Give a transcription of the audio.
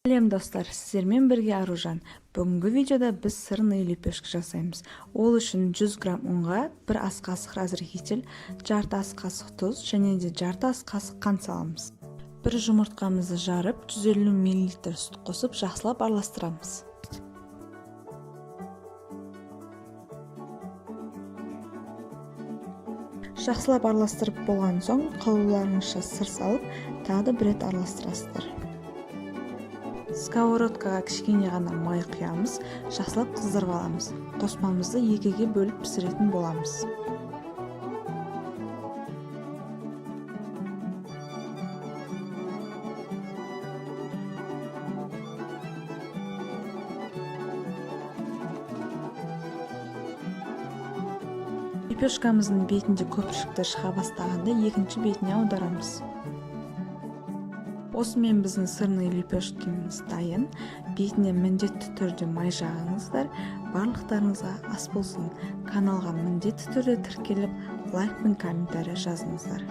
Сәлем, достар! Сіздермен бірге Аружан. Бүгінгі видеода біз сырный лепешка жасаймыз. Ол үшін 100 грамм ұнға 1 ас қасық разрыхлитель, жарты ас қасық тұз және де жарты ас қасық қант саламыз. Бір жұмыртқамызды жарып, 150 мл сүт қосып, жақсылап араластырамыз. Жақсылап араластырып болған соң, қалауларыңызша сыр салып, тағы да бір рет араластырасыздар. Сковородкаға кішкене ғана май құямыз, жақсылап қыздырып аламыз. Қоспамызды екіге бөліп пісіретін боламыз. Лепешкамыздың бетінде көпіршіктер шыға бастағанда, екінші бетіне аударамыз. Осымен біздің сырный лепешкамыз дайын. Бетіне міндетті түрде май жағыңыздар. Барлықтарыңызға ас болсын! Каналға міндетті түрде тіркеліп, лайк пен комментарий жазыңыздар.